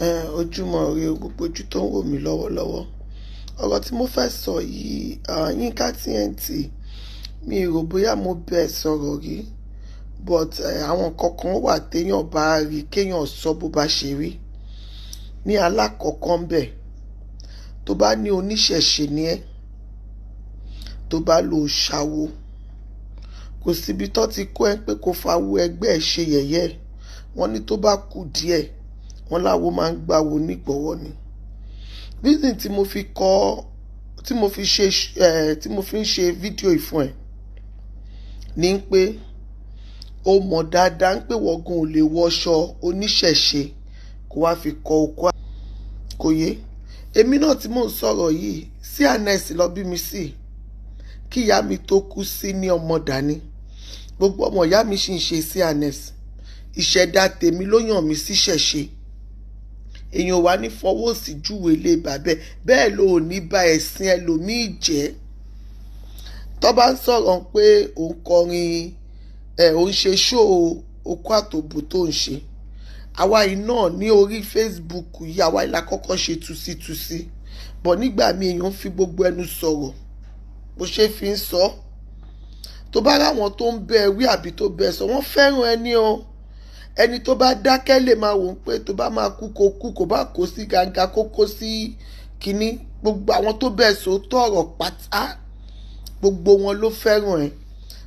Ojúmọ́ ire o, gbogbo ojú tó ń wò mí lọ́wọ́lọ́wọ́. Ọ̀rọ̀ tí mo fẹ́ sọ yìí, Yinka TNT, mi rò bóyá mo bẹ sọ̀rọ̀ rí, but àwọn nǹkan kan wà téèyàn bá rí kéèyàn sọ bó bá ṣe rí. Ní alákọ̀ọ́kọ́ ń bẹ̀, tó bá ní oníṣẹ̀ṣe ni ẹ́, tó bá lo ṣàwo, kò síbi tó ti kó ẹ pé kó fawó ẹgbẹ́ ẹ ṣe yẹ̀yẹ́. Wọ́n ní tó bá kù díẹ̀, wọ́n láwo máa ń gbáwo nígbọ̀wọ́ ni. Reason tí mo fi kọ́, tí mo fi ṣe, tí mo fi ń ṣe fídíò yìí fún ẹ, ní pé o mọ̀ dáadáa pé wọ́n gan ò lè wọṣọ oníṣẹ̀ṣe kó wá fi kọ okó kò yé. Èmi náà tí mò ń sọ̀rọ̀ yìí, C&S lọ bí mi sí. Kí ìyá mi tó kú sí ní ọmọ dání. Gbogbo ọmọ ìyá mi sì ń ṣe C&S. Ìṣẹ̀dá tèmi ló yàn mí sí ṣẹ̀ṣe. Èèyàn wà ní fọwọ́ sí júwe ilé bàbẹ́ bẹ́ẹ̀ ló ò ní bá ẹ̀sìn ẹlòmíì jẹ́. Tó bá ń sọ̀rọ̀ pé òun kọrin ẹ̀, òun ṣe show okó àtòbò tó ń ṣe. Àwa yìí náà ní orí Facebook yìí, àwa yìí la kọ́kọ́ ṣe túsítúsí. But nígbà míì èèyàn ń fi gbogbo ẹnu sọ̀rọ̀ bó ṣe fi ń sọ. Tó bá ráwọn tó ń bẹ wí àbí tó bẹ sọ, wọ́n fẹ́ràn ẹni o. Ẹni tó bá dákẹ́ lè máa wò ó pé tó bá máa kú kó kú, kó bá kó sí gàǹgà kó kó sí kínní. Gbogbo àwọn tó bẹ sọ tọ̀rọ̀ pátá, gbogbo wọn ló fẹ́ràn ẹ.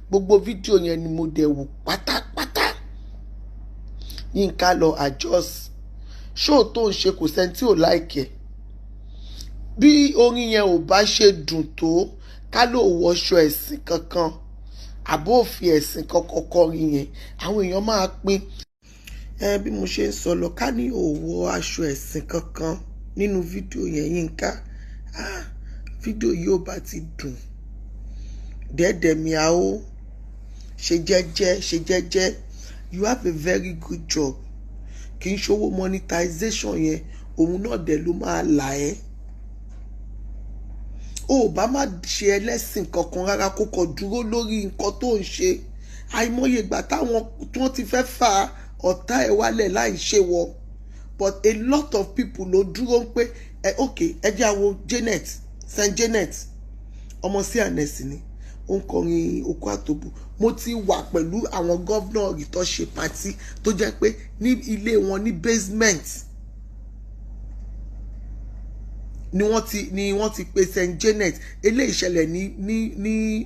Gbogbo fídíò yẹn ni mo dẹ̀ wò pátápátá. Yinka lọ adjust. Show tó ń ṣe, kò sẹ́ni tí ò like ẹ̀. Bí orin yẹn ò bá ṣe dùn tó, ká ló wọṣọ ẹ̀sìn kankan àbó òfin ẹ̀sìn kankan kọrin yẹn, àwọn èèyàn máa pín. Ẹ bí mo ṣe ń sọ lọ, ká ní ò wọ aṣọ ẹ̀sìn kankan nínú fídíò yẹn, Yinka, ah, fídíò yìí ò bá ti dùn. Dẹ́dẹ̀ mi a ó ṣe jẹ́jẹ́, ṣe jẹ́jẹ́. You have a very good job. Kì í ṣòwò monetization yẹn, òun náà dẹ̀ ló máa là ẹ́. O ò bá má ṣe ẹlẹ́sìn kankan rárá, kó kàn dúró lórí nǹkan tó ń ṣe. Àìmọye ìgbà táwọn tí wọ́n ti fẹ́ fa ọ̀tá ẹ̀ wálẹ̀ láì ṣe wọ, but a lot of people ló dúró ń pé ẹ ok. Ẹ jẹ́ àwo Janet, St Janet, ọmọ C&S ni, ó ń kọrin okó àtòbò. Mo ti wà pẹ̀lú àwọn governor tó ṣe party tó jẹ́ pé ní ilé wọn ní basement ni wọ́n ti pe St Janet. Eléyìí ṣẹlẹ̀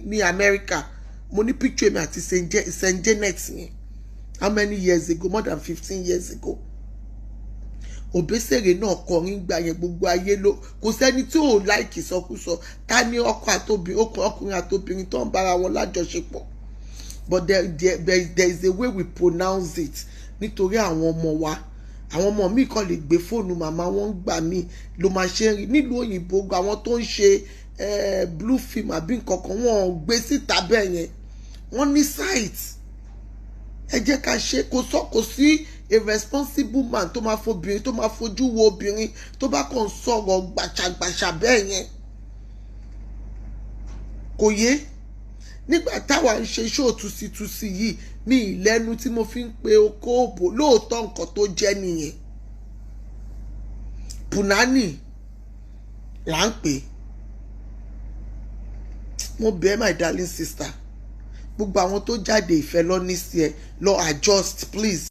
ní America. Mo ní picture mi àti St Janet yẹn. How many years ago? More than 15 years ago. Òbésèré náà kọrin gbà yẹn, gbogbo ayé ló, kò sẹ́ni tí ò like sọkúsọ. Ká ní ọkọ àtobìnrin, ọkùnrin àtobìnrin tó ń bára wọn lájọṣepọ̀, but there is a way we pronounce it nítorí àwọn ọmọ wa. Àwọn ọmọ mi kàn lè gbé fóònù màmá wọn gbà mí ló máa ṣe ń rí nílùú òyìnbó. Àwọn tó ń ṣe blue film àbí nǹkan kan, wọn ò gbé síta bẹ́ẹ̀ yẹn, wọ́n ní site. Ẹ jẹ́ ká ṣe kò sọ, kò sí a responsible man tó máa fobìnrin, tó máa fojú wo obìnrin tó bá kàn sọ̀rọ̀ gbàṣàgbàṣà bẹ́ẹ̀ yẹn. Kò yé. Nígbà táwa ń ṣe show túsítúsí yìí, mi ìlẹ́nu tí mo fi ń pe okó òbò. Lóòótọ́, nǹkan tó jẹ́ nìyẹn, punani là ń pè. Mo bẹ̀, my darling sister, gbogbo àwọn tó jáde ìfẹ́ lọ ní sí ẹ, lọ adjust, please.